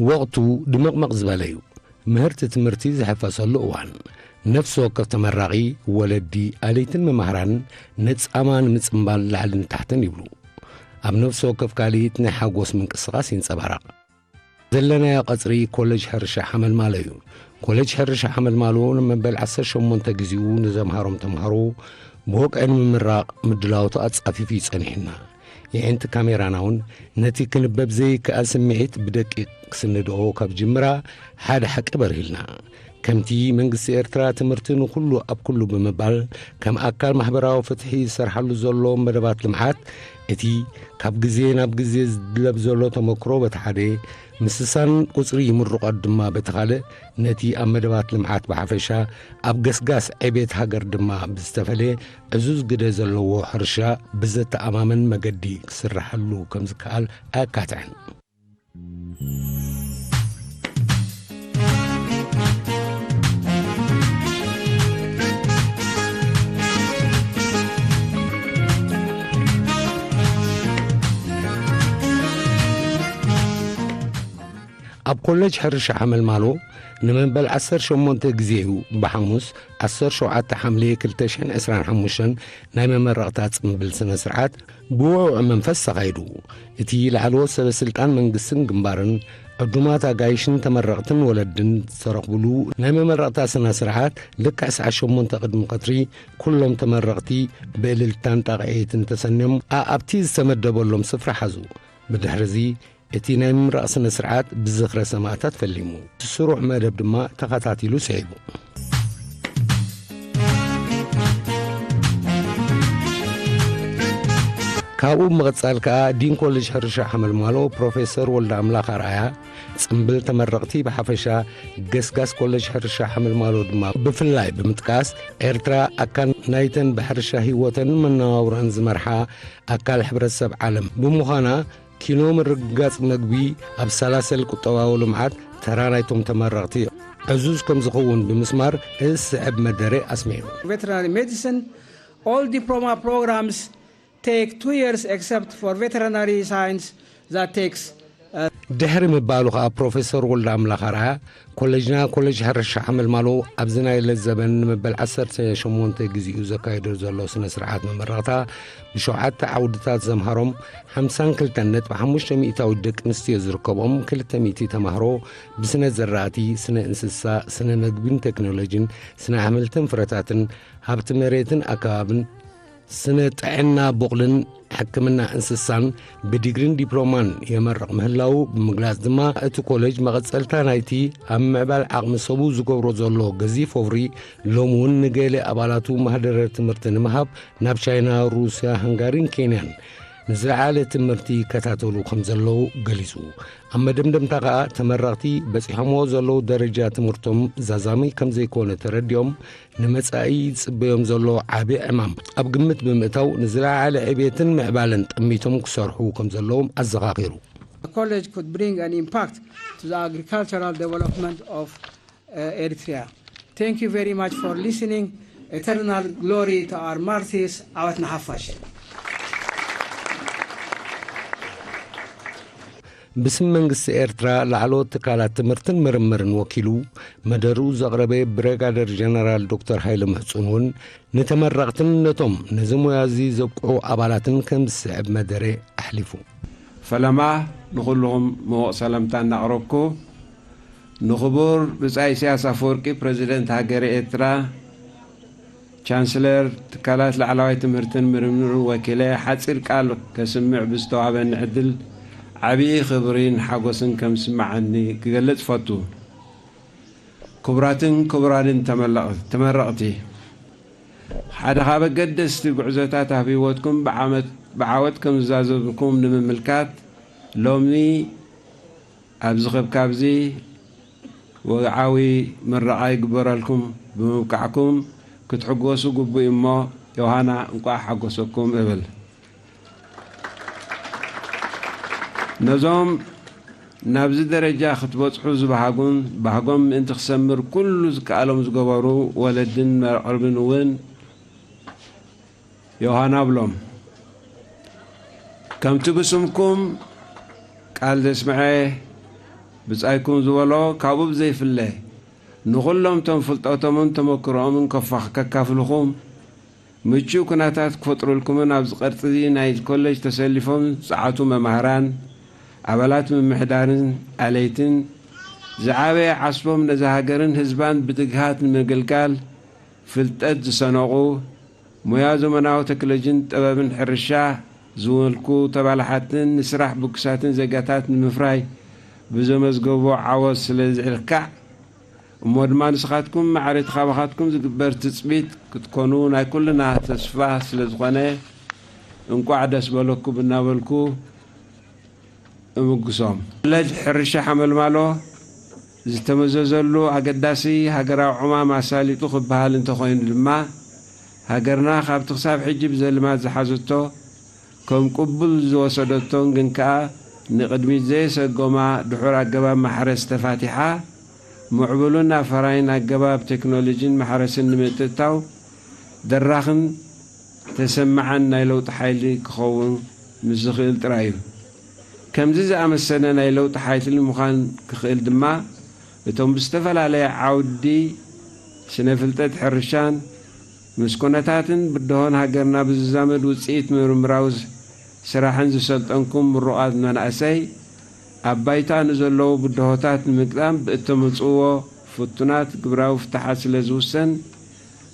ወቕቱ ድመቕመቕ ዝበለ እዩ። ምህርቲ ትምህርቲ ዝሕፈሰሉ እዋን። ነፍሲ ወከፍ ተመራቒ፣ ወለዲ፣ ኣለይትን መማህራን ነጻማ ንምጽምባል ላዕልን ታሕትን ይብሉ። ኣብ ነፍሲ ወከፍ ካልኢት ናይ ሓጎስ ምንቅስቓስ ይንጸባረቕ። ዘለናዮ ቀጽሪ ኮሌጅ ሕርሻ ሓመልማሎ እዩ። ኮሌጅ ሕርሻ ሓመልማሎ ንመበል ዓሰርተ ሸሞንተ ግዜኡ ንዘምሃሮም ተምሃሮ ብወግዒ ንምምራቕ ምድላዋቱ ኣጻፊፉ እዩ ጸኒሑና። የዒንቲ ካሜራና እውን ነቲ ክንበብ ዘይከኣል ስምዒት ብደቂቕ ክስንድኦ ካብ ጅምራ ሓደ ሓቂ በርሂልና። ከምቲ መንግስቲ ኤርትራ ትምህርቲ ንኹሉ ኣብ ኩሉ ብምባል ከም ኣካል ማሕበራዊ ፍትሒ ዝሰርሓሉ ዘሎ መደባት ልምዓት፣ እቲ ካብ ግዜ ናብ ግዜ ዝድለብ ዘሎ ተመክሮ በቲ ሓደ፣ ምስሳን ቁጽሪ ምሩቓት ድማ በቲ ካልእ፣ ነቲ ኣብ መደባት ልምዓት ብሓፈሻ፣ ኣብ ገስጋስ ዕቤት ሃገር ድማ ብዝተፈለየ ዕዙዝ ግደ ዘለዎ ሕርሻ ብዘተኣማምን መገዲ ክስርሓሉ ከም ዝከኣል ኣየካትዕን። ኣብ ኮሌጅ ሕርሻ ሓመልማሎ ንመበል ዓሰርተ ሸሞንተ ግዜ እዩ ብሓሙስ ዓሰርተ ሸውዓተ ሓምለ ክልተ ሽሕን ዕስራን ሓሙሽተን ናይ መመረቕታ ጽምብል ስነ ስርዓት ብውዕውዕ መንፈስ ተኻይዱ። እቲ ላዕለዎት ሰበ ስልጣን መንግስትን ግንባርን ዕዱማት ኣጋይሽን ተመረቕትን ወለድን ዝተረኽብሉ ናይ መመረቕታ ስነ ስርዓት ልክዕ ሰዓት ሸሞንተ ቅድሚ ቀትሪ ኩሎም ተመረቕቲ ብእልልታን ጣቕዒትን ተሰንዮም ኣኣብቲ ዝተመደበሎም ስፍራ ሓዙ። ብድሕርዚ እቲ ናይ ምምራቕ ስነ ስርዓት ብዝኽረ ሰማእታት ፈሊሙ። እቲ ስሩዕ መደብ ድማ ተኸታቲሉ ስዒቡ። ካብኡ ብምቕጻል ከኣ ዲን ኮሌጅ ሕርሻ ሓመልማሎ ፕሮፌሰር ወልደ ኣምላኽ ኣርኣያ ጽምብል ተመረቕቲ ብሓፈሻ ገስጋስ ኮሌጅ ሕርሻ ሓመልማሎ ድማ ብፍላይ ብምጥቃስ ኤርትራ ኣካል ናይተን ብሕርሻ ህይወተን መነባብሮኣን ዝመርሓ ኣካል ሕብረተሰብ ዓለም ብምዃና ኪኖ ምርግጋጽ መግቢ ኣብ ሰላሰል ቁጠባዊ ልምዓት ተራ ናይቶም ተመረቕቲ ዕዙዝ ከም ዝኸውን ብምስማር እዚ ዝስዕብ መደረ ኣስሚዑ። Veterinary medicine, all diploma programs take two years except for veterinary science that takes ድሕሪ ምባሉ ከኣ ፕሮፌሰር ወልደ ኣምላኽ ኣርኣያ ኮሌጅና ኮሌጅ ሕርሻ ሓመልማሎ ኣብዚ ናይ ለዘበን ንመበል ዓሰርተ ሸሞንተ ግዜኡ ዘካይዶ ዘሎ ስነ ስርዓት መመረቕታ ብሸውዓተ ዓውድታት ዘምሃሮም ሓምሳን ክልተን ነጥቢ ሓሙሽተ ሚእታዊት ደቂ ኣንስትዮ ዝርከብኦም ክልተ ሚእቲ ተማህሮ ብስነ ዘራእቲ፣ ስነ እንስሳ፣ ስነ መግቢን ቴክኖሎጂን፣ ስነ ኣሕምልትን ፍረታትን፣ ሃብቲ መሬትን ኣከባብን፣ ስነ ጥዕና ቡቕልን ሕክምና እንስሳን ብዲግሪን ዲፕሎማን የመርቕ ምህላዉ ብምግላጽ ድማ እቲ ኮሌጅ መቐጸልታ ናይቲ ኣብ ምዕባል ዓቕሚ ሰቡ ዝገብሮ ዘሎ ገዚፍ ወፍሪ ሎሚ እውን ንገለ ኣባላቱ ማህደረ ትምህርቲ ንምሃብ ናብ ቻይና፣ ሩስያ፣ ሃንጋሪን ኬንያን ንዝለዓለ ትምህርቲ ይከታተሉ ከም ዘለዉ ገሊጹ። ኣብ መደምደምታ ከኣ ተመረቕቲ በጺሖምዎ ዘለዉ ደረጃ ትምህርቶም ዛዛሚ ከም ዘይኮነ ተረዲኦም ንመጻኢ ዝጽበዮም ዘሎ ዓቢ ዕማም ኣብ ግምት ብምእታው ንዝለዓለ ዕቤትን ምዕባለን ጠሚቶም ክሰርሑ ከም ዘለዎም ኣዘኻኺሩ። The college could bring an impact to the agricultural development of uh, Eritrea. Thank you very much for listening. Eternal glory to our martyrs. ዓወት ንሓፋሽ። ብስም መንግስቲ ኤርትራ ላዕለዎት ትካላት ትምህርትን ምርምርን ወኪሉ መደርኡ ዘቕረበ ብሬጋደር ጀነራል ዶክተር ሃይለ ምሕጹን እውን ንተመረቕትን ነቶም ነዚ ሞያ እዚ ዘብቅዑ ኣባላትን ከም ዝስዕብ መደረ ኣሕሊፉ። ፈለማ ንኹልኹም ምዉቕ ሰላምታ እናቕረብኩ ንኽቡር ብጻይ ኢሳያስ ኣፈወርቂ ፕረዚደንት ሃገረ ኤርትራ ቻንስለር ትካላት ላዕለዋይ ትምህርትን ምርምርን ወኪለ ሓጺር ቃል ከስምዕ ብዝተዋህበኒ ዕድል ዓብዪ ክብሪን ሓጎስን ከም ዝስምዓኒ ክገልጽ እፈቱ። ክቡራትን ክቡራንን ተመለቕ- ተመረቕቲ፣ ሓደ ካብ ኣገደስቲ ጉዕዞታት ኣብ ህይወትኩም ብዓመት- ብዓወት ከም ዝዛዘምኩም ንምምልካት ሎሚ ኣብዚ ከብካብዚ ወግዓዊ ምረቓ ይግበረልኩም ብምብቃዕኩም ክትሕጎሱ ግቡእ እሞ ዮሃና እንቋዕ ሓጎሰኩም እብል። ነዞም ናብዚ ደረጃ ክትበጽሑ ዝበሃጉን ባህጎም ምእንቲ ክሰምር ኩሉ ዝከኣሎም ዝገበሩ ወለድን መቕርብን እውን ዮሃና ኣብሎም። ከምቲ ብስምኩም ቃል ዘስምዐ ብጻይኩም ዝበሎ ካብኡ ብዘይፍለ፣ ንኹሎም እቶም ፍልጠቶምን ተመክሮኦምን ከፋ-፣ ከካፍልኹም ምቹእ ኩነታት ክፈጥሩልኩምን ኣብዚ ቅርጺ ናይ ኮሌጅ ተሰሊፎም ዝጸዓቱ መማህራን፣ ኣባላት ምምሕዳርን ኣለይትን ዝዓበየ ዓስቦም ነዛ ሃገርን ህዝባን ብትግሃት ንምግልጋል ፍልጠት ዝሰነቑ፣ ሞያ ዘመናዊ ቴክኖሎጂን ጥበብን ሕርሻ ዝወልኩ ተባላሓትን ንስራሕ ብጉሳትን ዜጋታት ንምፍራይ ብዘመዝገቦ ዓወት ስለ ዝልካዕ፣ እሞ ድማ ንስኻትኩም ማዕረ እቲ ካባኻትኩም ዝግበር ትጽቢት ክትኮኑ ናይ ኩልና ተስፋ ስለ ዝኾነ፣ እንቋዕ ደስ በለኩም እናበልኩ እምጉሶም። ኮለጅ ሕርሻ ሓመልማሎ ዝተመዘዘሉ ኣገዳሲ ሃገራዊ ዕማም ኣሳሊጡ ክበሃል እንተኾይኑ ድማ፣ ሃገርና ካብቲ ክሳብ ሕጂ ብዘልማድ ዝሓዘቶ ከም ቅቡል ዝወሰደቶን ግን ከኣ ንቕድሚት ዘየሰጎማ ድሑር ኣገባብ ማሕረስ ተፋቲሓ፣ ምዕቡልን ኣፈራይን ኣገባብ ቴክኖሎጂን ማሕረስን ንምትእትታው ደራኽን ተሰማዓን ናይ ለውጢ ሓይሊ ክኸውን ምስ ዝኽእል ጥራይ እዩ። ከምዚ ዝኣመሰለ ናይ ለውጢ ሓይሊ ምዃን ክኽእል ድማ፣ እቶም ብዝተፈላለየ ዓውዲ ስነ ፍልጠት ሕርሻን ምስ ኩነታትን ብድሆን ሃገርና ብዝዛመድ ውጽኢት ምርምራዊ ስራሕን ዝሰልጠንኩም ምሩቓት መናእሰይ፣ ኣብ ባይታ ንዘለዉ ብድሆታት ንምግጣም ብእተምጽእዎ ፍቱናት ግብራዊ ፍታሓት ስለ ዝውሰን፣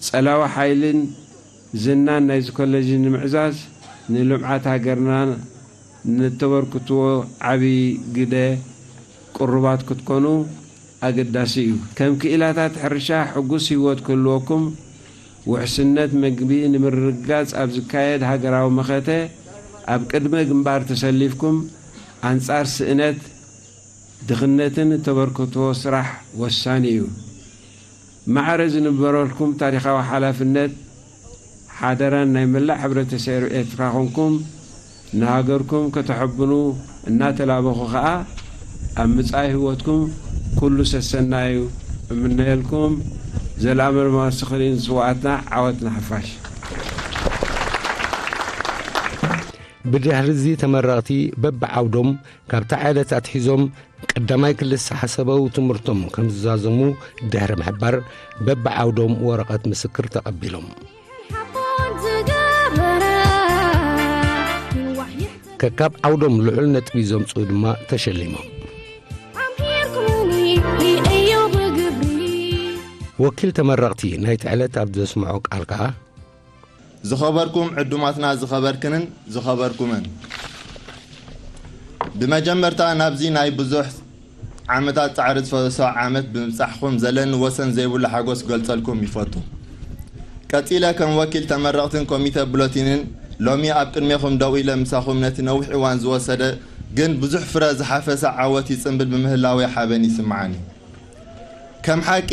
ጸላዊ ሓይልን ዝናን ናይዚ ኮለጅ ንምዕዛዝ፣ ንልምዓት ሃገርና ንተበርክትዎ ዓቢ ግደ ቅሩባት ክትኮኑ ኣገዳሲ እዩ። ከም ክኢላታት ሕርሻ ሕጉስ ህይወት ክህልወኩም፣ ውሕስነት መግቢ ንምርግጋጽ ኣብ ዝካየድ ሃገራዊ መኸተ ኣብ ቅድመ ግንባር ተሰሊፍኩም ኣንጻር ስእነት፣ ድኽነትን እተበርክትዎ ስራሕ ወሳኒ እዩ። ማዕረ ዝንበረልኩም ታሪኻዊ ሓላፍነት ሓደራን ናይ መላእ ሕብረተሰብ ኤርትራ ኮንኩም ንሃገርኩም ከተሐብኑ እናተላበኹ ኸኣ ኣብ ምጻኢ ህይወትኩም ኩሉ ሰሰናዩ እምነየልኩም። ዘልኣለማዊ ዝኽሪ ንስውኣትና፣ ዓወት ንሓፋሽ። ብድሕሪ እዚ ተመረቕቲ በብዓውዶም ካብታ ዕለት ኣትሒዞም ቀዳማይ ክልተ ሓሳባዊ ትምህርቶም ከም ዝዛዘሙ ድሕሪ ምሕባር፣ በብዓውዶም ወረቐት ምስክር ተቐቢሎም። ከካብ ዓውዶም ልዑል ነጥቢ ዘምጽኡ ድማ ተሸሊሞም። ወኪል ተመረቕቲ ናይቲ ዕለት ኣብ ዘስምዖ ቃል ከኣ፣ ዝኸበርኩም ዕዱማትና፣ ዝኸበርክንን ዝኸበርኩምን፣ ብመጀመርታ ናብዚ ናይ ብዙሕ ዓመታት ጻዕሪ ዝፈሰሶ ዓመት ብምብጻሕኩም ዘለኒ ወሰን ዘይብሉ ሓጎስ ክገልጸልኩም ይፈቱ። ቀጺለ ከም ወኪል ተመረቕትን ኮሚተ ብሎቲንን ሎሚ ኣብ ቅድሜኹም ደው ኢለ ምሳኹም ነቲ ነዊሕ እዋን ዝወሰደ ግን ብዙሕ ፍረ ዝሓፈሰ ዓወት ይጽንብል ብምህላወይ ሓበን ይስምዓኒ። ከም ሓቂ፣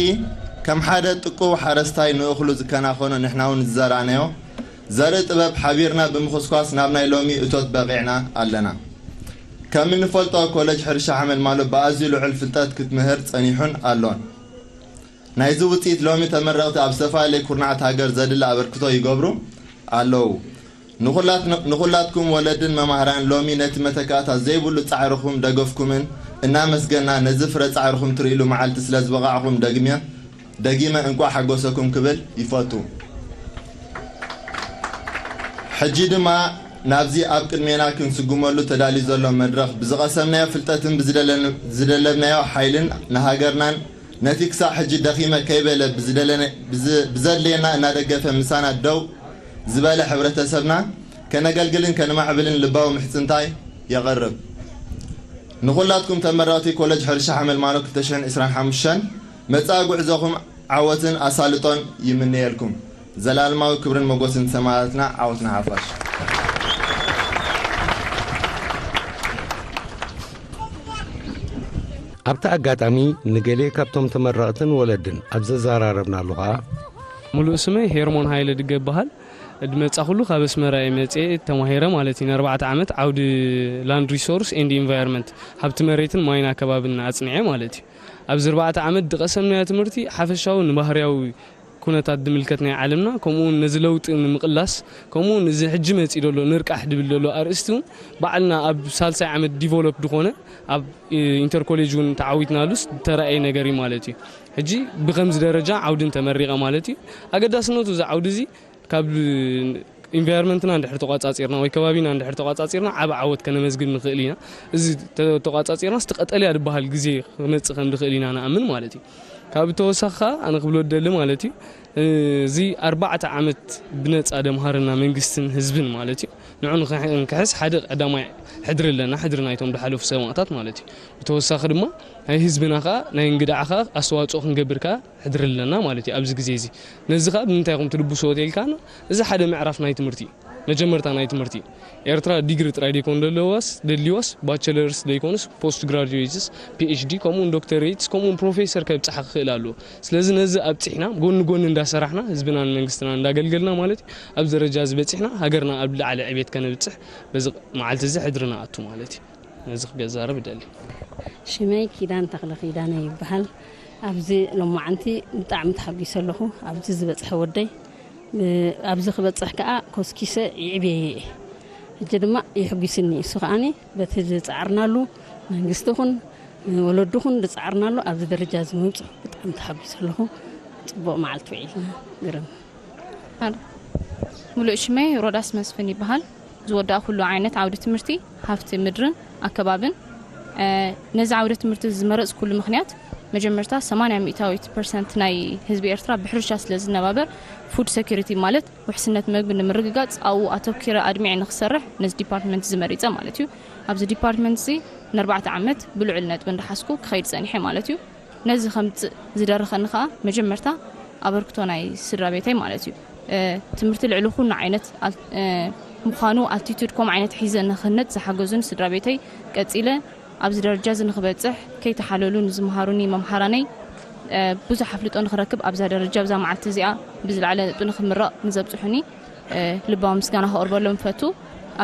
ከም ሓደ ጥቁው ሓረስታይ ንእኽሉ ዝከናኸኖ ንሕና እውን ዝዘራእናዮ ዘርኢ ጥበብ ሓቢርና ብምኹስኳስ ናብ ናይ ሎሚ እቶት በቒዕና ኣለና። ከም እንፈልጦ ኮለጅ ሕርሻ ሓመልማሎ ብኣዝዩ ልዑል ፍልጠት ክትምህር ጸኒሑን ኣሎን። ናይዚ ውጽኢት ሎሚ ተመረቕቲ ኣብ ዝተፈላለየ ኩርናዓት ሃገር ዘድሊ ኣበርክቶ ይገብሩ ኣለዉ። ንኹላት-፣ ንኹላትኩም ወለድን መማህራን ሎሚ ነቲ መተካእታ ዘይብሉ ጻዕርኹም ደገፍኩምን እናመስገና ነዚ ፍረ ጻዕርኹም ትርእይሉ መዓልቲ ስለ ዝበቓዕኹም ደግመ፣ ደጊመ እንቋዕ ሓጎሰኩም ክብል ይፈቱ። ሕጂ ድማ ናብዚ ኣብ ቅድሜና ክንስጉመሉ ተዳልዩ ዘሎ መድረኽ ብዝቐሰምናዮ ፍልጠትን ብዝደለን-፣ ዝደለብናዮ ሓይልን ንሃገርናን ነቲ ክሳዕ ሕጂ ደኺመ ከይበለ ብዝደለነ-፣ ብዝ-፣ ብዘድልየና እናደገፈ ምሳና ደው ዝበለ ሕብረተሰብና ከነገልግልን ከነማዕብልን ልባዊ ምሕጽንታይ የቕርብ። ንኹላትኩም ተመረቕቲ ኮለጅ ሕርሻ ሓመልማሎ ክልተ ሽሕን ዕስራን ሓሙሽተን መጻኢ ጉዕዞኹም ዓወትን ኣሳልጦን ይምነየልኩም። ዘላለማዊ ክብርን መጎስን ሰማእታትና፣ ዓወት ንሓፋሽ። ኣብቲ ኣጋጣሚ ንገሌ ካብቶም ተመረቕትን ወለድን ኣብ ዘዘራረብናሉ ኸኣ፣ ሙሉእ ስመይ ሄርሞን ሃይለ ድገ ይበሃል። ድመጻኹሉ ካብ ኣስመራ እየ መጽየ ተማሂረ ማለት እዩ። ንኣርባዕተ ዓመት ዓውዲ ላንድ ሪሶርስ ኤንድ ኢንቫይሮንመንት፣ ሃብቲ መሬትን ማይን ኣከባብን ኣጽኒዐ ማለት እዩ። ኣብዚ ኣርባዕተ ዓመት ድቐሰምናዮ ትምህርቲ ሓፈሻዊ ንባህርያዊ ኩነታት ዝምልከት ናይ ዓለምና፣ ከምኡ እውን ነዚ ለውጢ ንምቕላስ፣ ከምኡ እውን እዚ ሕጂ መፂእ ዘሎ ንርቃሕ ድብል ዘሎ ኣርእስቲ እውን ባዕልና ኣብ ሳልሳይ ዓመት ዲቨሎፕ ዝኾነ ኣብ ኢንተርኮሌጅ እውን ተዓዊትናሉስ ተራእየ ነገር እዩ ማለት እዩ። ሕጂ ብከምዚ ደረጃ ዓውዲ እንተመሪቐ ማለት እዩ። ኣገዳስነቱ እዚ ዓውዲ እዚ ካብ ኢንቫይሮንመንትና እንድሕር ተቋጻጺርና ወይ ከባቢና እንድሕር ተቋጻጺርና ዓቢ ዓወት ከነመዝግብ ንኽእል ኢና። እዚ ተቋጻጺርና ስቲ ቀጠልያ ዝበሃል ግዜ ክመጽእ ከም ዝኽእል ኢና ንኣምን ማለት እዩ። ካብ ተወሳኺ ከኣ ኣነ ክብሎ ደሊ ማለት እዩ፣ እዚ ኣርባዕተ ዓመት ብነጻ ደምሃረና መንግስትን ህዝብን ማለት እዩ፣ ንዑ ንክሕስ ሓደ ቀዳማይ ሕድሪ ኣለና፣ ሕድሪ ናይቶም ዝሓለፉ ሰማእታት ማለት እዩ። ብተወሳኺ ድማ ናይ ህዝብና ከኣ ናይ እንግዳዕ ከኣ ኣስተዋጽኦ ክንገብር ከኣ ሕድሪ ኣለና ማለት እዩ። ኣብዚ ግዜ እዚ ነዚ ከኣ ብምንታይ ኢኹም ትድብስዎ ተልካና፣ እዚ ሓደ ምዕራፍ ናይ ትምህርቲ እዩ፣ መጀመርታ ናይ ትምህርቲ እዩ። ኤርትራ ዲግሪ ጥራይ ደይኮን ደለዋስ ደልዋስ ባቸለርስ ደይኮንስ ፖስት ግራጁዌትስ፣ ፒኤችዲ፣ ከምኡውን ዶክተሬትስ፣ ከምኡውን ፕሮፌሰር ከብጽሓ ክኽእል ኣለዎ። ስለዚ ነዚ ኣብጺሕና ጎኒ ጎኒ እንዳሰራሕና ህዝብናን መንግስትናን እንዳገልገልና ማለት እዩ፣ ኣብዚ ደረጃ እዚ በጺሕና ሃገርና ኣብ ላዕሊ ዕቤት ከነብጽሕ በዚ መዓልቲ እዚ ሕድሪ ንኣቱ ማለት እዩ። ነዚ ክገዛረብ እደሊ። ሽመይ ኪዳን ተኽለ ኪዳነ ይበሃል። ኣብዚ ሎማዓንቲ ብጣዕሚ ተሓጒሰ ኣለኹ። ኣብዚ ዝበጽሐ ወደይ፣ ብ-፣ ኣብዚ ክበጽሕ ከኣ ኮስኪሰ ይዕብየየ እየ። ሕጂ ድማ የሕጒስኒ። እሱ ከኣኒ በቲ ዝጸዓርናሉ፣ መንግስቲ ኹን ወለዱ ኹን ዝጸዓርናሉ ኣብዚ ደረጃ እዚ ምብጽሑ ብጣዕሚ ተሓጒሰ ኣለኹ። ጽቡቕ መዓልቲ ውዒልና። ግርም። ሙሉእ ሽመይ ሮዳስ መስፍን ይበሃል። ዝወዳእኩሉ ዓይነት ዓውዲ ትምህርቲ ሃፍቲ ምድርን ኣከባብን። እ፣ ነዚ ዓውዲ ትምህርቲ ዝመረጽኩሉ ምኽንያት መጀመርታ ሰማንያ ሚእታዊት ፐርሰንት ናይ ህዝቢ ኤርትራ ብሕርሻ ስለ ዝነባበር ፉድ ሴኩሪቲ ማለት ውሕስነት መግቢ ንምርግጋጽ ኣብኡ ኣተኲረ ኣድሚዐ ንክሰርሕ ነዚ ዲፓርትመንት እዚ መሪጸ ማለት እዩ። ኣብዚ ዲፓርትመንት እዚ ንኣርባዕተ ዓመት ብልዑል ነጥቢ እንዳሓዝኩ ክኸይድ ጸኒሐ ማለት እዩ። ነዚ ከምጽእ ዝደረኸኒ ከኣ መጀመርታ ኣበርክቶ ናይ ስድራ ቤተይ ማለት እዩ። እ፣ ትምህርቲ ልዕሊ ኩሉ ዓይነት ኣል-፣ እ፣ ምዃኑ ኣልቲቱድ ከምኡ ዓይነት ሒዘ ንክህነጽ ዝሓገዙን ስድራ ቤተይ፣ ቀጺለ ኣብዚ ደረጃ እዚ ንክበጽሕ ከይተሓለሉ ንዝመሃሩኒ መምሃራነይ፣ እ፣ ብዙሕ ኣፍልጦ ንክረክብ ኣብዛ ደረጃ ኣብዛ መዓልቲ እዚኣ ብዝለዓለ ነጥቢ ንክምረቕ ንዘብጽሑኒ፣ እ፣ ልባዊ ምስጋና ከቕርበሎም እፈቱ።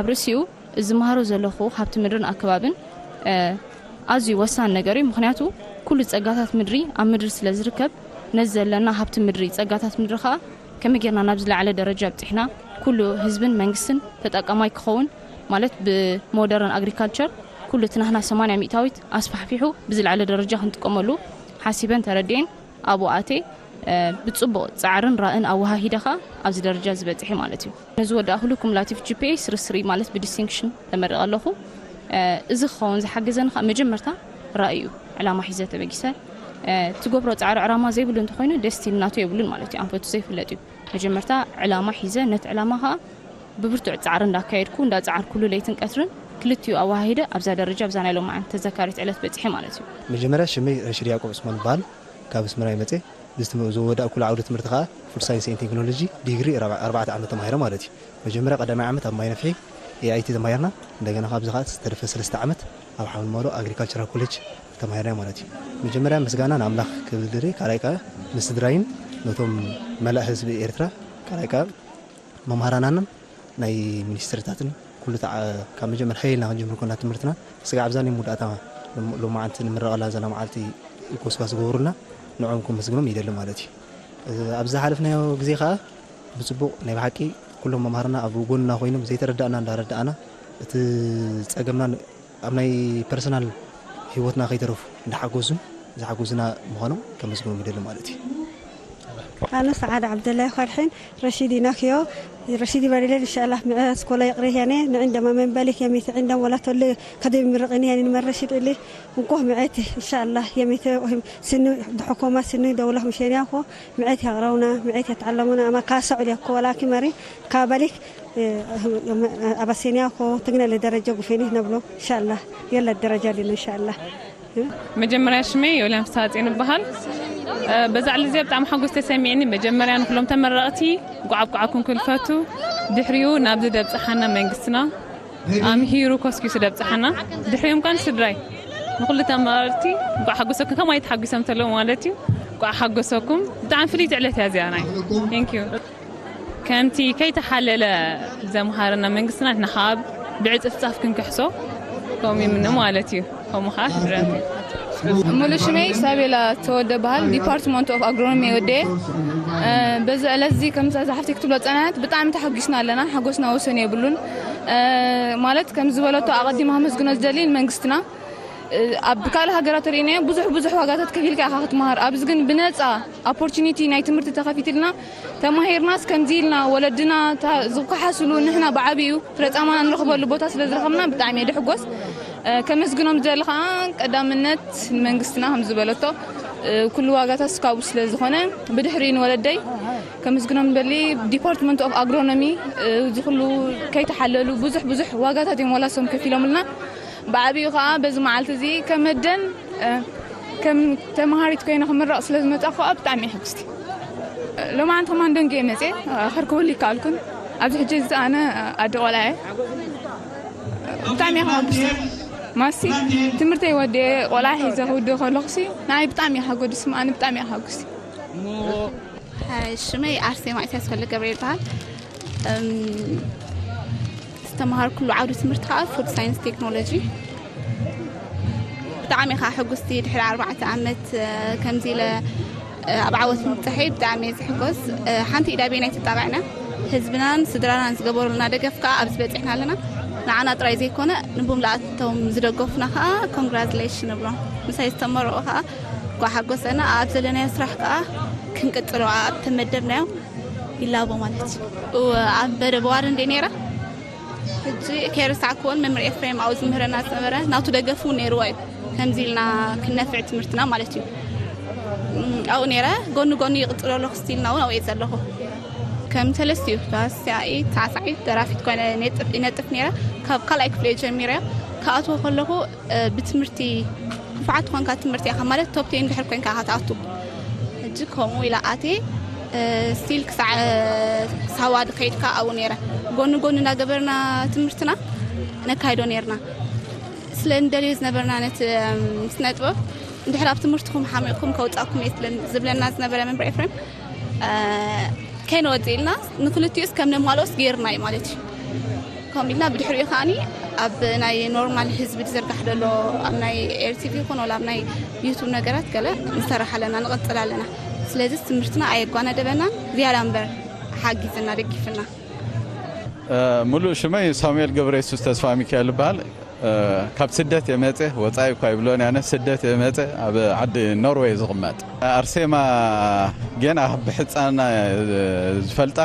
ኣብ ርእሲኡ እዚ ዝመሃሮ ዘለኹ ሃብቲ ምድርን ኣከባብን፣ እ፣ ኣዝዩ ወሳኒ ነገር እዩ። ምኽንያቱ ኩሉ ጸጋታት ምድሪ ኣብ ምድሪ ስለ ዝርከብ፣ ነዚ ዘለና ሃብቲ ምድሪ፣ ጸጋታት ምድሪ ከኣ ከመይ ጌርና ናብ ዝለዓለ ደረጃ ኣብጺሕና ኩሉ ህዝብን መንግስትን ተጠቃማይ ክኸውን፣ ማለት ብሞደርን ኣግሪካልቸር ኩሉ እቲ ናህና ሰማንያ ሚእታዊት ኣስፋሕፊሑ ብዝለዓለ ደረጃ ክንጥቀመሉ ሓሲበን ተረዲኤን ኣብኡ ኣትየ፣ እ፣ ብጽቡቕ ጻዕርን ራእን ኣወሃሂደ ከኣ ኣብዚ ደረጃ ዝበጽሐ ማለት እዩ። ንዝወዳእኩሉ ኩሙላቲቭ ጂ ፒ ኤ ስርስሪ ማለት ብዲስቲንክሽን ተመሪቐ ኣለኹ። እ፣ እዚ ክኸውን ዝሓገዘኒ ከኣ መጀመርታ ራእይ እዩ፣ ዕላማ ሒዘ ተበጊሰ። እ፣ ትገብሮ ጻዕሪ ዕላማ ዘይብሉ እንተኾይኑ ደስቲኒ ናቱ የብሉን ማለት እዩ፣ ኣንፈቱ ዘይፍለጥ እዩ። መጀመርታ ዕላማ ሒዘ ነቲ ዕላማ ከኣ ብብርቱዕ ጻዕሪ እንዳካየድኩ እንዳጻዓርኩሉ ለይትን ቀትርን ክልቲኡ ኣወሃሂደ ኣብዛ ደረጃ ኣብዛ ናይ ሎማዓንቲ ተዘካሪት ዕለት በጺሐ ማለት እዩ። መጀመርያ ሽመይ ረሽድ ያዕቆብ ዑስማን ይበሃል። ካብ ኣስመራ ይመጽእ። ዝወዳእኩሉ ዓውዲ ትምህርቲ ከኣ ፉድ ሳይንስ ኤንድ ቴክኖሎጂ ዲግሪ ኣርባ-፣ ኣርባዕተ ዓመት ተማሂረ ማለት እዩ። መጀመርያ ቀዳማይ ዓመት ኣብ ማይ ነፍሒ ኤ ኣይ ቲ ተማሂርና። እንደገና ካብዚ ከኣ ዝተረፈ ሰለስተ ዓመት ኣብ ሓመልማሎ ኣግሪካልቸራል ኮሌጅ ተማሂርና ማለት እዩ። መጀመርያ ምስጋና ንኣምላኽ ክብል ድሪ፣ ካልኣይ ከኣ ንስድራይን ነቶም መላእ ህዝቢ ኤርትራ፣ ካልኣይ ከኣ መምሃራናንን ናይ ሚኒስትርታትን ኩሉ ተዓ-፣ ካብ መጀመር ሓይልና ክንጅምር ኮና ትምህርትና ስጋዕ ኣብዛ ናይ መወዳእታ ሎም-፣ ሎማዓንቲ ንምረቐላ ዘላ መዓልቲ ጎስጓስ ዝገበሩልና ንዕኦም ክመስግኖም ይደሊ ማለት እዩ። እዚ ኣብ ዝሓለፍናዮ ግዜ ከኣ ብጽቡቕ ናይ ብሓቂ ኩሎም መምሃርና ኣብ ጎንና ኮይኖም ዘይተረዳእና እንዳረዳእና እቲ ጸገምና ን-፣ ኣብ ናይ ፐርሰናል ህይወትና ከይተረፉ እንዳሓገዙን ዝሓገዙና ምዃኖም ከመስግኖም ይደሊ ማለት እዩ። ኣነ ሰዓድ ዓብደላይ ኳርሒን ረሺድ ኢናክዮ ረሺድ ይበሪለን ኢንሻአላህ ምዕራስ ኮላ ይቅሬት ያኔ ንዕንደማ መንበሊክ የሚት ዕንደም ወላ ቶል ከደም ምርቅን ያኔ ንመረሽድ እሊ እንኮ ምዕት ኢንሻአላህ የሚት ስኑ ድሕኮማ ስኑ ደውላ ምሸንያ ኮ ምዕት ያቅረውና ምዕት የተዓለሙና ኣማ ካሰዑድ ያኮ ወላ ኪመሪ ካበሊክ ኣበሴንያ ኮ ትግነ ለደረጃ ጉፌኒ ነብሎ ኢንሻአላህ የለ ደረጃ ሊኖ ኢንሻአላህ። መጀመርያ ሽመይ ዮልያን ፍስሃጽዮን እበሃል። እ፣ በዛ ዕለት እዚኣ ብጣዕሚ ሓጎስ ተሰሚዕኒ። መጀመርያ ንኩሎም ተመረቕቲ እንኳዕ ኣብቅዓኩም ክብል ፈቱ። ድሕሪኡ ናብዚ ደብጽሓና መንግስትና ኣምሂሩ ኮስኪሱ ደብጽሓና። ድሕሪኦም ካን ስድራይ ንኩሉ ተመረቕቲ እንኳዕ ሓጎሰኩም። ከማይ ተሓጒሶም ተለዉ ማለት እዩ። እንኳዕ ሓጎሰኩም። ብጣዕሚ ፍልይቲ ዕለት እያ እዚኣ ናይ። Thank you። ከምቲ ከይተሓለለ ዘምሃረና መንግስትና ንሕና ከዓ ብዕፅፍፃፍ ክንክሕሶ ከምኡ ይምነ ማለት እዩ። ከምኡ ከዓ ስድራን ሙሉ ሽመይ ሳቤላ ተወደ በሃል፣ ዲፓርትመንት ኦፍ ኣግሮኖሚ ወደ። በዚ ዕለት እዚ ከምዛ ዝሓፍቲ ክትብሎ ጸናት ብጣዕሚ ተሓጒስና ኣለና። ሓጎስና ወሰን የብሉን። ማለት ከም ዝበለቶ ኣቐዲማ ከመስግኖ ዝደሊ ንመንግስትና። ኣብ ካልእ ሃገራት ተርእናዮ ብዙሕ ብዙሕ ዋጋታት ከፊልካ ኢኻ ክትመሃር። ኣብዚ ግን ብነጻ ኦፖርቹኒቲ ናይ ትምህርቲ ተኸፊትልና ተማሂርናስ ከምዚ ኢልና ወለድና ዝከሓስሉ ንሕና ብዓብዩ ፍረጻማና ንረኽበሉ ቦታ ስለ ዝረኸብና ብጣዕሚ እየ ድሕጎስ። ከመስግኖም ዝደሊ ከዓ ቀዳምነት ንመንግስትና ከም ዝበለቶ ኩሉ ዋጋታት ስካቡ ስለ ዝኾነ ብድሕሪ ንወለደይ ከመስግኖም ደሊ ዲፓርትመንት ኦፍ ኣግሮኖሚ እዚ ኩሉ ከይተሓለሉ ብዙሕ ብዙሕ ዋጋታት እዮም ወላሶም ከፊሎምልና። ብዓብዩ ከዓ በዚ መዓልቲ እዚ ከመደን ከም ተምሃሪት ኮይነ ክምረቕ ስለ ዝመጻ ከዓ ብጣዕሚ ሕጉስቲ። ሎማዓንቲ ከማን ደንገ መፅየ ከርክበሉ ይከኣልኩን ኣብዚ ሕጂ እዚ ኣነ ኣደ ቆልዓ እየ። ብጣዕሚ እየ ከሓጉስቲ። ማሲ ትምህርተይ ወደ ቆልዓ ሒዘ ክውደ ከለኹሲ ንዓይ ብጣዕሚ እየ ሓጎድስ ኣነ ብጣዕሚ እየ ሓጉስቲ። ሽመይ ኣርሴማ ኢሳያስ ፈለ ገብረ ይበሃል። ዝተምሃርኩሉ ዓውዲ ትምህርቲ ከዓ ፉድ ሳይንስ ቴክኖሎጂ። ብጣዕሚ ከዓ ሕጉስቲ ድሕሪ ኣርባዕተ ዓመት ከምዚ ኢለ ኣብ ዓወት ምብፅሐይ ብጣዕሚ እየ ዝሕጎስ። ሓንቲ ኢድ ኣበየናይ ትጣባዕና ህዝብናን ስድራናን ዝገበሩልና ደገፍ ከዓ ኣብዚ በፂሕና ኣለና። ንዓና ጥራይ ዘይኮነ ንብምልኣቶም ዝደገፉና ከዓ ኮንግራዝሌሽን ንብሎም። ምሳይ ዝተመረቑ ከዓ ጓሓጎሰና ኣብ ዘለናዮ ስራሕ ከዓ ክንቅፅሎ ኣብ ተመደብናዮ ይላቦ ማለት እዩ። ኣብ በደ በዋር እንደ ነይራ ሕጂ ከይረሳዕክዎን መምህር ኤፍሬም ኣብኡ ዝምህረና ዝነበረ ናቱ ደገፍ እውን ነይርዎ እዩ። ከምዚ ኢልና ክነፍዕ ትምህርትና ማለት እዩ። ኣብኡ ነይረ ጎኒ ጎኒ ይቕፅሎ ኣለኹ ስቲልና እውን ኣብኡ ዘለኹ ከም ሰለስቲኡ ተዋሳኢ ተዓሳዒት ደራፊት ኮይነ ይነጥፍ ነይረ። ካብ ካልኣይ ክፍለ ጀሚረ ክኣትዎ ከለኹ ብትምህርቲ ክፉዓት ኮንካ ትምህርቲ ኢኻ ማለት ቶፕ ቴን ድሕር ኮንካ ኢኻ ትኣቱ። ሕጂ ከምኡ ኢላ ኣትየ ስቲል ክሳዕ ሳዋ ድኸይድካ ኣብኡ ነይረ ጎኒ ጎኒ እናገበርና ትምህርትና ነካይዶ ነይርና። ስለ እንደልዮ ዝነበርና ነቲ ስነ ጥበብ እንድሕር ኣብ ትምህርትኹም ሓሚቕኩም ከውፃእኩም እየ ዝብለና ዝነበረ መምህር ኤፍሬም ከይንወፅእ ኢልና ንክልቲኡስ ከም ነማልኦስ ገይርና እዩ ማለት እዩ። ከምኡ ኢልና ብድሕሪኡ ከዓኒ ኣብ ናይ ኖርማል ህዝቢ ዝዝርጋሕ ዘሎ ኣብ ናይ ኤርቲቪ ይኹን ወላ ኣብ ናይ ዩቱብ ነገራት ገለ ንሰርሕ ኣለና ንቕፅል ኣለና። ስለዚ ትምህርትና ኣየጓነደበናን ዝያዳ እምበር ሓጊዝና ደጊፍና። ሙሉእ ሽመይ ሳሙኤል ገብረ የሱስ ተስፋ ሚካኤል ይበሃል። ካብ ስደት የመፀ ወፃኢ እኳ ይብሎን ያነ ስደት የመፀ ኣብ ዓዲ ኖርዌይ ዝቕመጥ ኣርሴማ ጌና ብሕፃና ዝፈልጣ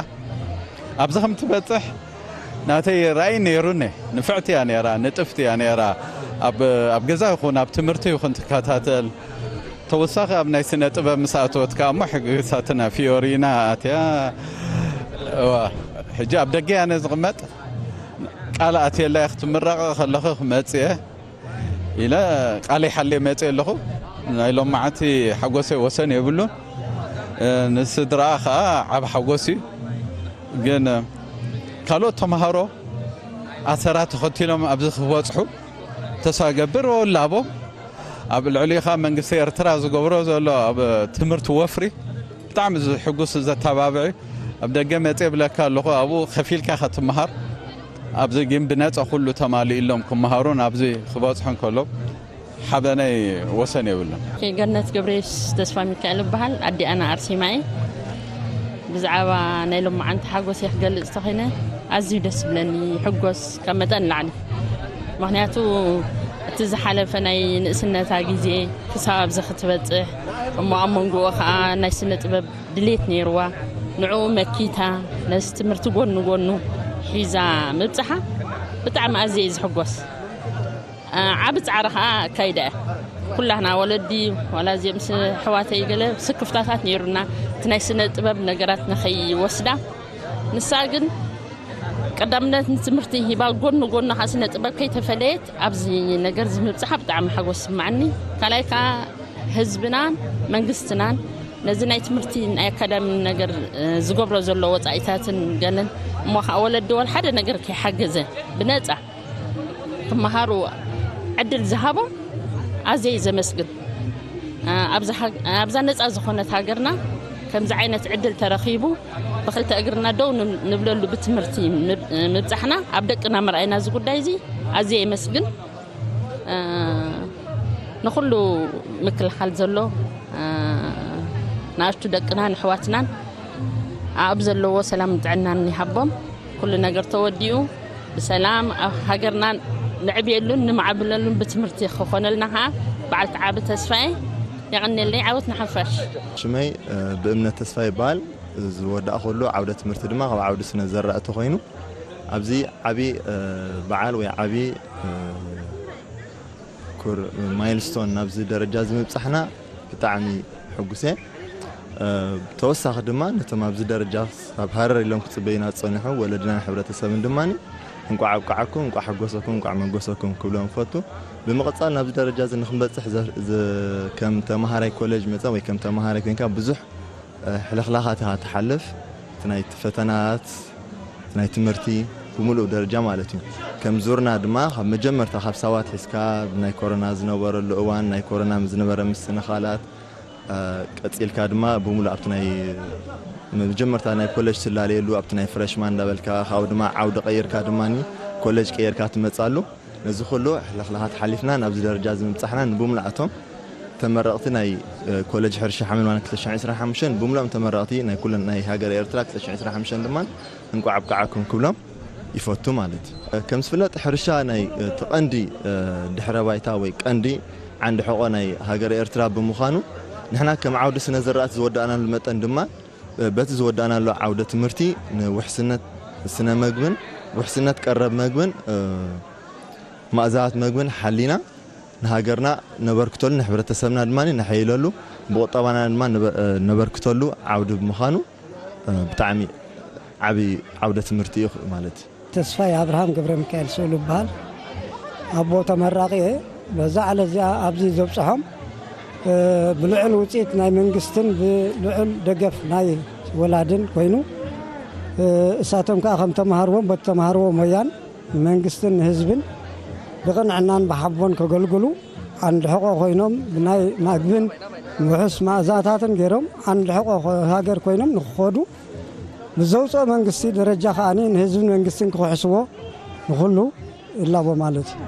ኣብዚ ከም ትበፅሕ ናተይ ራእይ ነይሩኒ። ንፍዕቲ እያ ነይራ፣ ንጥፍቲ እያ ነይራ። ኣብ ገዛ ይኹን ኣብ ትምህርቲ ይኹን ትከታተል። ተወሳኺ ኣብ ናይ ስነ ጥበብ ምስ ኣተወት ከዓ እሞ ሕግሳትና ፊዮሪና ኣትያ። ሕጂ ኣብ ደገ ያነ ዝቕመጥ ቃል ኣትየላ ክትምረቕ ከለኺ ክመፅእ እየ ኢለ ቃለይ ሓልየ መፅእ ኣለኹ። ናይ ሎማዓንቲ ሓጎሰይ ወሰን የብሉን። ንስድራኣ ከዓ ዓብ ሓጎስ እዩ። ግን ካልኦት ተምሃሮ ኣሰራ ተኸቲሎም ኣብዚ ክበፅሑ ተስፋ ገብር ወላቦም ኣብ ልዕሊኻ መንግስቲ ኤርትራ ዝገብሮ ዘሎ ኣብ ትምህርቲ ወፍሪ ብጣዕሚ ዝሕጉስ ዘተባብዒ ኣብ ደገ መፅእ ብለካ ኣለኹ ኣብኡ ከፊልካ ከትምሃር ኣብዚ ግን ብነፃ ኩሉ ተማሊእሎም ክምሃሩን ኣብዚ ክበፅሑ እንከሎ ሓበነይ ወሰን የብሉን። ገነት ገብረየሱስ ተስፋ ሚካኤል እበሃል። ኣዲኣና ኣርሴማ እየ። ብዛዕባ ናይ ሎማዓንቲ ሓጎስ እየ ክገልፅ ተኾይነ ኣዝዩ ደስ ዝብለኒ ይሕጎስ ካብ መጠን ላዕሊ። ምኽንያቱ እቲ ዝሓለፈ ናይ ንእስነታ ግዜ ክሳብ ኣብዚ ክትበፅሕ እሞ ኣብ መንጎኡ ከዓ ናይ ስነ ጥበብ ድሌት ነይርዋ ንዕኡ መኪታ ነዚ ትምህርቲ ጎኒ ጎኑ ሒዛ ምብፅሓ ብጣዕሚ ኣዝየ እየ ዝሕጎስ። ዓብ ፃዕሪ ከዓ ኣካይዳ እያ። ኩላህና ወለዲ ዋላ እዚኦም ምስ ኣሕዋተይ ገለ ስክፍታታት ነይሩና እቲ ናይ ስነ ጥበብ ነገራት ንኸይወስዳ ንሳ ግን ቀዳምነት ንትምህርቲ ሂባ ጎኒ ጎኒ ከዓ ስነ ጥበብ ከይተፈለየት ኣብዚ ነገር እዚ ምብፅሓ ብጣዕሚ ሓጎስ ይስማዓኒ። ካልኣይ ከዓ ህዝብናን መንግስትናን ነዚ ናይ ትምህርቲ ናይ ኣካዳሚ ነገር ዝገብሮ ዘሎ ወፃኢታትን ገለን እሞ ከዓ ወለዲ ወላ ሓደ ነገር ከይሓገዘ ብነፃ ክመሃሩ ዕድል ዝሃቦም ኣዝየ ዘመስግን። ኣብዛ ነፃ ዝኾነት ሃገርና ከምዚ ዓይነት ዕድል ተረኺቡ ብክልተ እግርና ደው ንብለሉ ብትምህርቲ ምብፃሕና ኣብ ደቅና ምርኣይና እዚ ጉዳይ እዚ ኣዝየ የመስግን። ንኹሉ ምክልኻል ዘሎ፣ እ፣ ንኣሽቱ ደቅናን ኣሕዋትናን ኣብ ዘለዎ ሰላምን ጥዕናን ይሃቦም። ኩሉ ነገር ተወዲኡ ብሰላም ኣብ ሃገርና ንዕብየሉን ንማዕብለሉን ብትምህርቲ ክኾነልና ከዓ በዓልቲ ዓቢ ተስፋ እየ። የቐንየለይ። ዓወት ንሓፋሽ። ሽመይ፣ እ፣ ብእምነት ተስፋ ይበሃል። ዝወዳእኩሉ ዓውደ ትምህርቲ ድማ ካብ ዓውዲ ስነ ዘራእቲ ኮይኑ፣ ኣብዚ ዓቢ፣ እ፣ በዓል ወይ ዓቢ፣ እ፣ ኩር ማይልስቶን ናብዚ ደረጃ እዚ ምብጻሕና ብጣዕሚ ሕጉስ እየ። እ፣ ተወሳኺ ድማ ነቶም ኣብዚ ደረጃ ኣብ ሃረር ኢሎም ክጽበዩና ዝጸንሑ ወለድናን ሕብረተሰብን ድማ እንቋዕ ኣብቃዓኩም፣ እንቋዕ ሓጎሰኩም፣ እንቋዕ መጎሰኩም ክብሎም እፈቱ። ብምቕጻል ናብዚ ደረጃ እዚ ንክንበጽሕ ዘ-፣ ዘ-፣ ከም ተማሃራይ ኮሌጅ መጸ ወይ ከም ተማሃራይ ኮይንካ ብዙሕ፣ እ፣ ሕልኽላኻት ኢኻ ትሓልፍ። እቲ ናይቲ ፈተናት፣ እቲ ናይ ትምህርቲ ብምሉእ ደረጃ ማለት እዩ። ከም ዙርና ድማ ካብ መጀመርታ ካብ ሳዋ ኣትሒዝካ ብናይ ኮሮና ዝነበረሉ እዋን፣ ናይ ኮሮና ምስ ዝነበረ ምስትንኻላት፣ እ፣ ቀጺልካ ድማ ብምሉእ ኣብቲ ናይ መጀመርታ ናይ ኮሌጅ ትላለየሉ ኣብቲ ናይ ፍሬሽማን እንዳበልካ፣ ካብኡ ድማ ዓውዲ ቀይርካ ድማ ኮሌጅ ቀይርካ ትመጻሉ። ነዚ ኩሉ ሕልኽላኻት ሓሊፍና ናብዚ ደረጃ እዚ ምብጻሕና ንብምልኣቶም ተመረቕቲ ናይ፣ እ፣ ኮሌጅ ሕርሻ ሓመልማል ክልተ ሽሕን ዕስራን ሓሙሽተን ብሙሉኦም ተመረቕቲ ናይ ኩለን ናይ ሃገር ኤርትራ ክልተ ሽሕን ዕስራን ሓሙሽተን ድማ እንቋዕ ኣብቃዓኩም ክብሎም ይፈቱ ማለት እዩ። እ፣ ከም ዝፍለጥ ሕርሻ ናይ፣ እ፣ እቲ ቀንዲ፣ እ፣ ድሕረ ባይታ ወይ ቀንዲ ዓንዲ ሕቖ ናይ ሃገር ኤርትራ ብምዃኑ ንሕና ከም ዓውዲ ስነ ዝራእቲ ዝወዳእናሉ መጠን ድማ፣ እ፣ በቲ ዝወዳእናሉ ዓውደ ትምህርቲ ንውሕስነት ስነ መግብን ውሕስነት ቀረብ መግብን፣ እ፣ ማእዛት መግብን ሓሊና ንሃገርና ነበርክተሉ፣ ንሕብረተሰብና ድማ ነሐይለሉ፣ ብቁጠባና ድማ ነበ-፣ እ፣ ነበርክተሉ ዓውዲ ብምዃኑ፣ እ፣ ብጣዕሚ ዓቢ ዓውደ ትምህርቲ እዩ ማለት እዩ። ተስፋይ ኣብርሃም ገብረ ሚካኤል ስእሉ ይበሃል። ኣቦ ተመራቂ እየ። በዛ ዕለት እዚኣ ኣብዚ ዘብፅሖም፣ እ፣ ብልዑል ውፅኢት ናይ መንግስትን ብልዑል ደገፍ ናይ ወላድን ኮይኑ፣ እ፣ እሳቶም ከዓ ከም ተምሃርዎም በቲ ተምሃርዎ ሞያን ንመንግስትን ንህዝብን ብቕንዕናን ብሓቦን ከገልግሉ ዓንዲ ሕቖ ኮይኖም ብናይ መግብን ውሑስ ማእዛታትን ገይሮም ዓንዲ ሕቖ ኮ-፣ ሃገር ኮይኖም ንክኸዱ ብዘውፅኦ መንግስቲ ደረጃ ከዓኒ ንህዝብን መንግስትን ክኽሕስዎ ንኹሉ ይላቦ ማለት እዩ።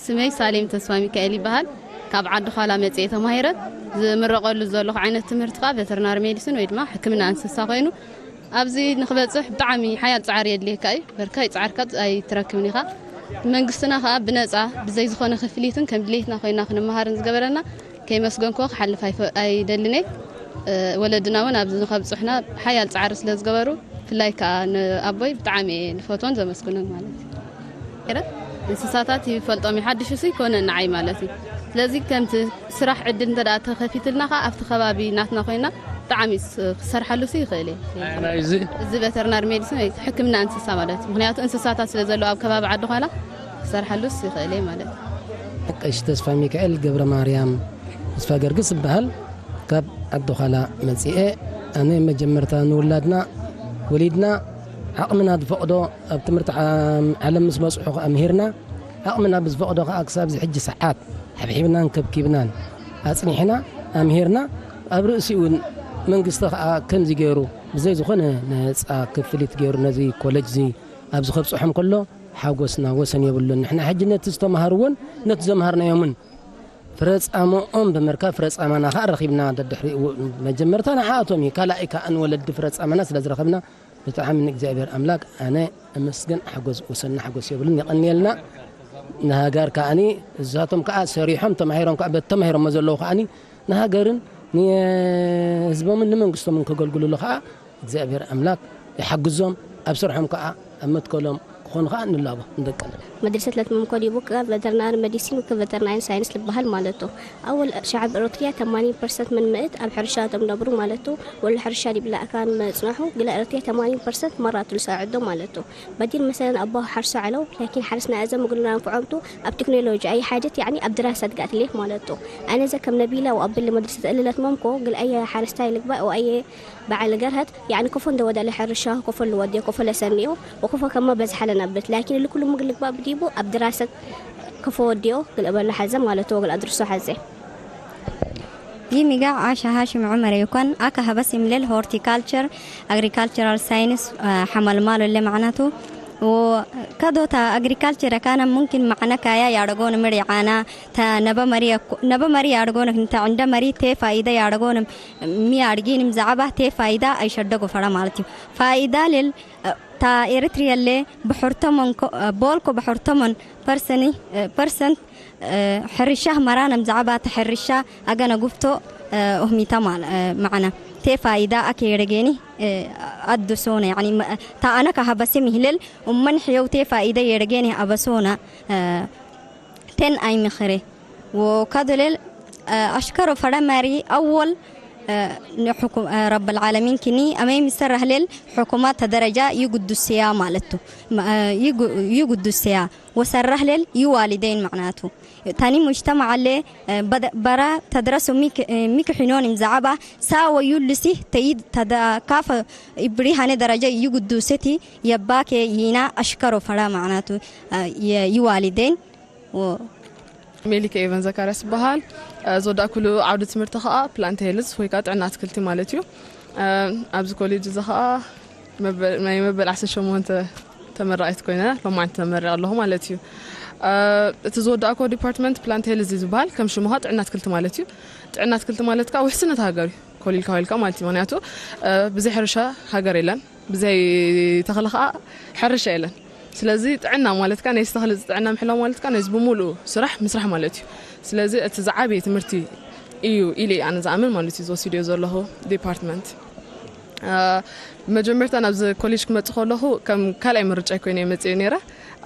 ስመይ ሳሌም ተስፋ ሚካኤል ይበሃል። ካብ ዓዲ ዃላ መጽኤ ተማሂረ። ዝምረቐሉ ዘለኹ ዓይነት ትምህርቲ ከኣ ቬተርናሪ ሜዲሲን ወይ ድማ ሕክምና እንስሳ ኮይኑ፣ ኣብዚ ንኽበጽሕ ብጣዕሚ ሓያል ጻዕሪ የድልየካ እዩ። በርካይ ጻዕርካ ኣይትረክብን ኢኻ። መንግስትና ከኣ ብነጻ ብዘይ ዝኾነ ክፍሊትን ከም ድሌትና ኮይና ክንመሃርን ዝገበረና ከይመስገንክዎ ክሓልፍ ኣይፈ-፣ ኣይደልን እየ። እ፣ ወለድና እውን ኣብዚ ንኸብጽሑና ሓያል ጻዕሪ ስለ ዝገበሩ፣ ብፍላይ ከኣ ንኣቦይ ብጣዕሚ እየ ዝፈትዎን ዘመስግኖን ማለት እዩ። ገለ እንስሳታት ይፈልጦም እዩ፣ ሓድሽ እሱ ይኮነ ንዓይ ማለት እዩ። ስለዚ ከምቲ ስራሕ ዕድል እንተ ደኣ ተኸፊትልና ከኣ ኣብቲ ከባቢ ናትና ኮይና ብጣዕሚ ስ-፣ ክሰርሓሉ ሲ ይኽእል እየ። ናይ እዚ? እዚ ቬተርናሪ ሜዲሲን ወይ ሕክምና እንስሳ ማለት እዩ። ምኽንያቱ እንስሳታት ስለ ዘለዉ ኣብ ከባቢ ዓዲ ዃላ ክሰርሓሉ ሲ ይኽእል እየ ማለት እዩ። ቀሺ ተስፋ ሚካኤል ገብረ ማርያም ተስፋ ገርግስ እበሃል። ካብ ዓዲ ዃላ መጺኤ፣ ኣነ መጀመርታ ንውላድና ወሊድና ዓቕምና ዝፈቕዶ ኣብ ትምህርቲ ዓ-፣ ዓለም ምስ በጽሑ ከኣ ምሂርና፣ ዓቕምና ብዝፈቕዶ ከኣ ክሳብ እዚ ሕጂ ሰዓት ሓብሒብናን ከብኪብናን ኣጽኒሕና ኣምሂርና። ኣብ ርእሲኡ እውን መንግስቲ ከኣ ከምዚ ገይሩ ብዘይ ዝኾነ ነጻ ክፍሊት ገይሩ ነዚ ኮለጅ እዚ ኣብዚ ከብጽሖም ከሎ ሓጎስና ወሰን የብሉን። ንሕና ሕጂ ነቲ ዝተማሃርዎን ነቲ ዘምሃርናዮምን ፍረጻምኦም ብምርካብ ፍረጻማና ከኣ ረኺብና። ደድሕሪኡ መጀመርታ ንዓኣቶም እዩ፣ ካልኣይ ከኣ ንወለዲ ፍረጻማና ስለ ዝረኸብና ብጣዕሚ ንእግዚኣብሔር ኣምላክ ኣነ እመስግን። ሓጎስ ወሰን ሓጎስ የብሉን። የቐንየልና። ንሃገር ከኣኒ እዛቶም ከኣ ሰሪሖም ተማሂሮም ከኣ በቲ ተማሂሮሞ ዘለዉ ከኣኒ ንሃገርን ንህዝቦምን ንመንግስቶምን ከገልግሉሉ ከኣ እግዚኣብሔር ኣምላክ ይሓግዞም፣ ኣብ ስርሖም ከኣ ኣብ መትከሎም ዝኾኑ ከዓ ንላቦ ንደቀና። መድርሰት ለትመምኮ ዲቡ ከ ቨተርናሪ መዲሲን ወከ ቨተርናሪ ሳይንስ ልበሃል ማለቱ። ኣወል ሸዓብ ኤረትርያ ተማኒን ፐርሰንት ምን ምእት ኣብ ሕርሻ እቶም ነብሩ ማለቱ። ወሉ ሕርሻ ዲብላ ኣካን መጽናሑ ግላ ኤረትርያ ተማኒን ፐርሰንት መራቱ ልሳዕዶ ማለቱ። በዲር መሰለን ኣባሁ ሓርሶ ዓለው ላኪን ሓርስና እዘ ምግልና ንፍዖምቱ ኣብ ቴክኖሎጂ ኣይ ሓጀት ያኒ ኣብ ድራሰት ጋትሌት ማለቱ። ኣነ ዘ ከም ነቢላ ወኣብል መድርሰት እልለት መምኮ ግል ኣየ ሓረስታይ ልግባእ ወኣየ በዓል ገርሀት ያኒ ኮፎ እንደወዳለ ሕርሻ ኮፎ ልወዲዮ ኮፎ ለሰንዮ ወኮፎ ከማ በዝሓ ለነብት ላኪን ልኩሉ ምግል ልግባእ ብዲቡ ኣብ ድራሰት ኮፎ ወዲዮ ግል እበሎ ሓዘ ማለቱ ወግል ኣድርሶ ሓዘ። ይሚጋ ዓሻ ሃሽም ዑመር ይኮን ኣካ ሀበስ ይምልል ሆርቲካልቸር ኣግሪካልቸራል ሳይንስ ሓመልማሎ ለ ማዕናቱ ከዶታ ኣግሪካልቸር ካና ሙምኪን ማዕና ካያ ያደጎን ምሪ ዓና ታ ነበ መሪ ያደጎን እንተ እንደ መሪ ቴ ፋይዳ ያደጎን ሚ ኣድጊንም ዛዕባ ቴ ፋይዳ ኣይሸደጎ ፈራ ማለት እዩ። ፋይዳ ልል ታ ኤርትርያ ለ ብሕርተሞን ቦልኮ ብሕርተሞን ፐርሰኒ ፐርሰንት ሕርሻ መራነም ዛዕባ ተሕርሻ ኣገነ ጉፍቶ ኡህሚታ ማል ማዕና ቴ ፋይዳ ኣከ የረጌኒ ኣድሶነ ያኒ ታ ኣነ ካሃበሴ ሚህልል እመን ሕየው ቴ ፋይዳ የረጌኒ ኣበሶና ተን ኣይምኽሬ ወካዶሌል ኣሽከሮ ፈረመሪ ኣወል ረብ ልዓለሚን ክኒ ኣመይ ምሰራህሌል ሕኩማት ተደረጃ ይጉዱስያ ማለቱ ይጉዱስያ ወሰራህሌል ይዋሊደይን ማዕናቱ ታኒ ሙጅተማዓለ በራ ተድረሱ ሚክሒኖን ዛዕባ ሳወ ዩልሲ ተይድ ተዳካፈ ብሪሃነ ደረጃ ይጉዱሰቲ የባኬ ይና ኣሽከሮ ፈራ ማዕናቱ ይዋሊደይን ሜሊከ ኤቨን ዘካርያስ ይበሃል። ዝወዳእኩሉ ዓውዲ ትምህርቲ ከዓ ፕላንት ሄልዝ ወይ ከዓ ጥዕና ኣትክልቲ ማለት እዩ። ኣብዚ ኮሌጅ እዚ ከዓ ናይ መበል ዓሰርተ ሸሞንተ ተመራቂት ኮይነ ሎማዓንቲ ተመሪቀ ኣለኹ ማለት እዩ። እቲ ዝወዳእኮ ዲፓርትመንት ፕላንት ሄልዝ እዩ ዝበሃል። ከም ሽሙ ከዓ ጥዕና ኣትክልቲ ማለት እዩ። ጥዕና ኣትክልቲ ማለት ከዓ ውሕስነት ሃገር እዩ። ኮሊልካ ኮሊልካ ማለት እዩ። ምክንያቱ ብዘይ ሕርሻ ሃገር የለን። ብዘይ ተኽሊ ከዓ ሕርሻ የለን። ስለዚ ጥዕና ማለት ከዓ ነዚ ተኽሊ ጥዕና ምሕላው ማለት ከዓ ነዚ ብምሉኡ ስራሕ ምስራሕ ማለት እዩ። ስለዚ እቲ ዝዓበየ ትምህርቲ እዩ ኢለ ኣነ ዝኣምን ማለት እዩ ዝወስድዮ ዘለኹ ዲፓርትመንት። መጀመርታ ናብዚ ኮሌጅ ክመፅእ ከለኹ ከም ካልኣይ ምርጫ ኮይነ መፅእ ነይረ።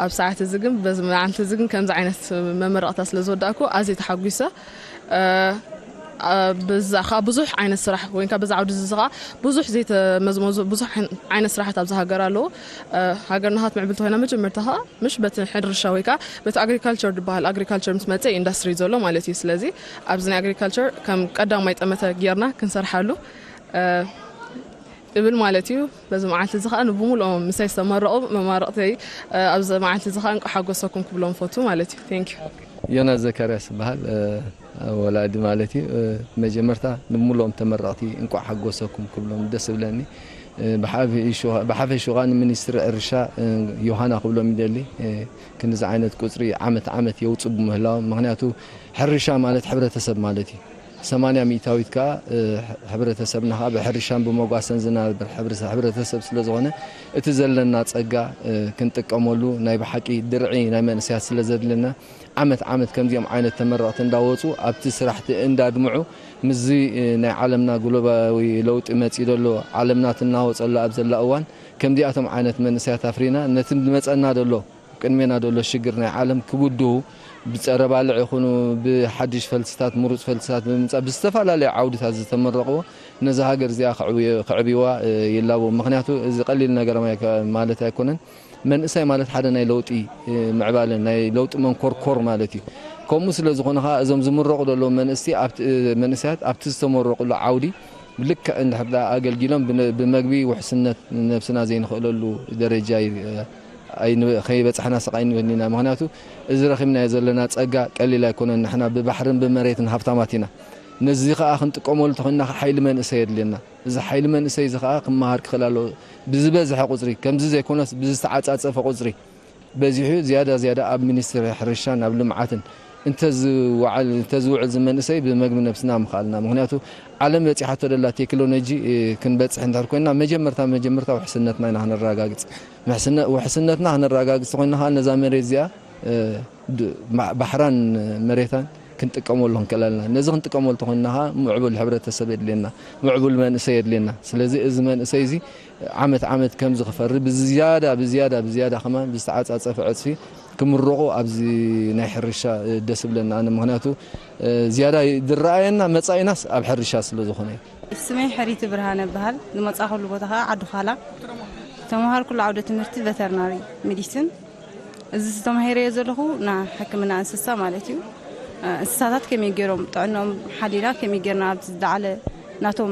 ኣብ ሰዓት እዚ ግን በዚ መዓልቲ እዚ ግን ከምዚ ዓይነት መመረቕታ ስለ ዝወዳእኩ ኣዝየ ተሓጒሰ። ብዛ ከዓ ብዙሕ ዓይነት ስራሕ ወይ ከዓ በዛ ዓውዲ እዚ ከዓ ብዙሕ ዘይተመዝመዙ ብዙሕ ዓይነት ስራሕት ኣብዚ ሃገር ኣለዉ። ሃገርና ከዓ ትምዕብል ተኮይና መጀመርታ ከዓ ምሽ በቲ ሕርሻ ወይ ከዓ በቲ ኣግሪካልቸር ዝበሃል ኣግሪካልቸር ምስ መፀ ኢንዳስትሪ ዘሎ ማለት እዩ። ስለዚ ኣብዚ ናይ ኣግሪካልቸር ከም ቀዳማይ ጠመተ ጌርና ክንሰርሓሉ እብል ማለት እዩ። በዚ መዓልቲ እዚ ከዓ ንብሙሉኦም ምሳይ ዝተመረቑ መማረቕተይ ኣብዚ መዓልቲ እዚ ከዓ እንቋዕ ሓጎሰኩም ክብሎም ፈቱ ማለት እዩ። Thank you። ዮናስ ዘካርያስ ይበሃል። ወላዲ ማለት እዩ። መጀመርታ ንብሙሉኦም ተመረቕቲ እንቋዕ ሓጎሰኩም ክብሎም ደስ ዝብለኒ። ብሓፈሽኡ ከዓ ንሚኒስትሪ ሕርሻ ዮሃና ክብሎም ይደሊ። ክንዚ ዓይነት ቁፅሪ ዓመት ዓመት የውፅኡ ብምህላዎም ምክንያቱ ሕርሻ ማለት ሕብረተሰብ ማለት እዩ። ሰማንያ ሚእታዊት ከዓ ሕብረተሰብና ከዓ ብሕርሻን ብመጓሰን ዝናበር ሕብረተሰብ ስለዝኾነ እቲ ዘለና ፀጋ ክንጥቀመሉ ናይ ብሓቂ ድርዒ ናይ መንእሰያት ስለዘድልና ዓመት ዓመት ከምዚኦም ዓይነት ተመረቕቲ እንዳወፁ ኣብቲ ስራሕቲ እንዳድምዑ ምስዚ ናይ ዓለምና ግሎባዊ ለውጢ መፂኡ ዘሎ ዓለምና ትናወፀሉ ኣብ ዘላ እዋን ከምዚኣቶም ዓይነት መንእሰያት ኣፍሪና ነቲ ዝመፀና ዘሎ ቅድሜና ዘሎ ሽግር ናይ ዓለም ክብድሁ ብፀረ ባልዕ ይኹኑ ብሓድሽ ፈልስታት ምሩፅ ፈልስታት ብምምፃእ ብዝተፈላለዩ ዓውድታት ዝተመረቕዎ ነዛ ሃገር እዚኣ ከዕብይዋ ይላቦ። ምክንያቱ እዚ ቀሊል ነገር ማለት ኣይኮነን። መንእሰይ ማለት ሓደ ናይ ለውጢ ምዕባለ ናይ ለውጢ መንኮርኮር ማለት እዩ። ከምኡ ስለ ዝኾነ ከዓ እዞም ዝምረቑ ዘለዉ መንእሰያት ኣብቲ ዝተመረቑሉ ዓውዲ ልክዕ እንድሕር ደኣ ኣገልጊሎም ብመግቢ ውሕስነት ነብስና ዘይንኽእለሉ ደረጃ ከይበፃሕና ስቓይ ንበኒ ኢና። ምክንያቱ እዚ ረኺብናዮ ዘለና ፀጋ ቀሊል ኣይኮነን። ንሕና ብባሕርን ብመሬትን ሃፍታማት ኢና። ነዚ ከዓ ክንጥቀመሉ ተኾይንና ከዓ ሓይሊ መንእሰይ የድልየና። እዚ ሓይሊ መንእሰይ እዚ ከዓ ክመሃር ክኽእል ኣለዎ። ብዝበዝሐ ቁፅሪ ከምዚ ዘይኮነስ ብዝተዓፃፀፈ ቁፅሪ በዚሑ ዝያዳ ዝያዳ ኣብ ሚኒስትሪ ሕርሻን ኣብ ልምዓትን እንተዝውዕል ዝመንእሰይ ብመግቢ ነብስና ምኽኣልና። ምክንያቱ ዓለም በፂሓቶ ደላ ቴክኖሎጂ ክንበፅሕ እንድሕር ኮይና መጀመርታ መጀመርታ ውሕስነትና ኢና ክነረጋግፅ። ውሕስነትና ክነረጋግፅ ተኮይና ከዓ ነዛ መሬት እዚኣ ባሕራን መሬታን ክንጥቀመሉ ክንክእል ኣለና። ነዚ ክንጥቀመሉ ተኾይንና ኸዓ ምዕቡል ሕብረተሰብ የድልየና፣ ምዕቡል መንእሰይ የድልየና። ስለዚ እዚ መንእሰይ እዚ ዓመት ዓመት ከምዚ ክፈሪ ብዝያዳ ብዝያዳ ብዝያዳ ከማን ብዝተዓጻጸፈ ዕጽፊ ክምረቑ ኣብዚ ናይ ሕርሻ ደስ ይብለና። ኣነ ምኽንያቱ ዝያዳ ዝረኣየና መጻኢናስ ኣብ ሕርሻ ስለ ዝኾነ እዩ። ስመይ ሕሪቲ ብርሃነ እበሃል። ዝመጻእኩሉ ቦታ ኸዓ ዓዲ ዃላ። ዝተምሃርኩሉ ዓውደ ትምህርቲ ቨተርናሪ ሜዲሲን። እዚ ዝተማሂረዮ ዘለኹ ና ሕክምና እንስሳ ማለት እዩ። እንስሳታት ከመይ ገይሮም ጥዕኖም ሓሊና ከመይ ገይርና ኣብዚ ዝለዓለ ናቶም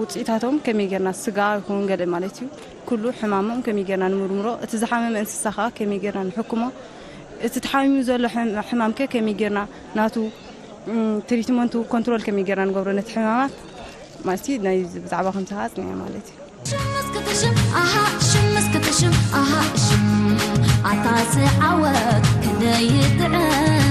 ውፅኢታቶም ከመይ ገይርና ስጋ ይኹን ገለ ማለት እዩ ኩሉ ሕማሞም ከመይ ገይርና ንምርምሮ፣ እቲ ዝሓመመ እንስሳ ከዓ ከመይ ገይርና ንሕክሞ፣ እቲ ተሓሚሙ ዘሎ ሕም- ሕማም ከ ከመይ ገይርና ናቱ ትሪትመንቱ ኮንትሮል ከመይ ገይርና ንገብሮ ነቲ ሕማማት ማለት እዩ። ናይ ብዛዕባ ከምዚ ከዓ ኣፅኒዐ ማለት እዩ። ሽምስ ክትሽም ኣሃ ሽምስ ክትሽም ኣሃ ሽም ኣታ ስዓወት ክንደይ ይጥዕም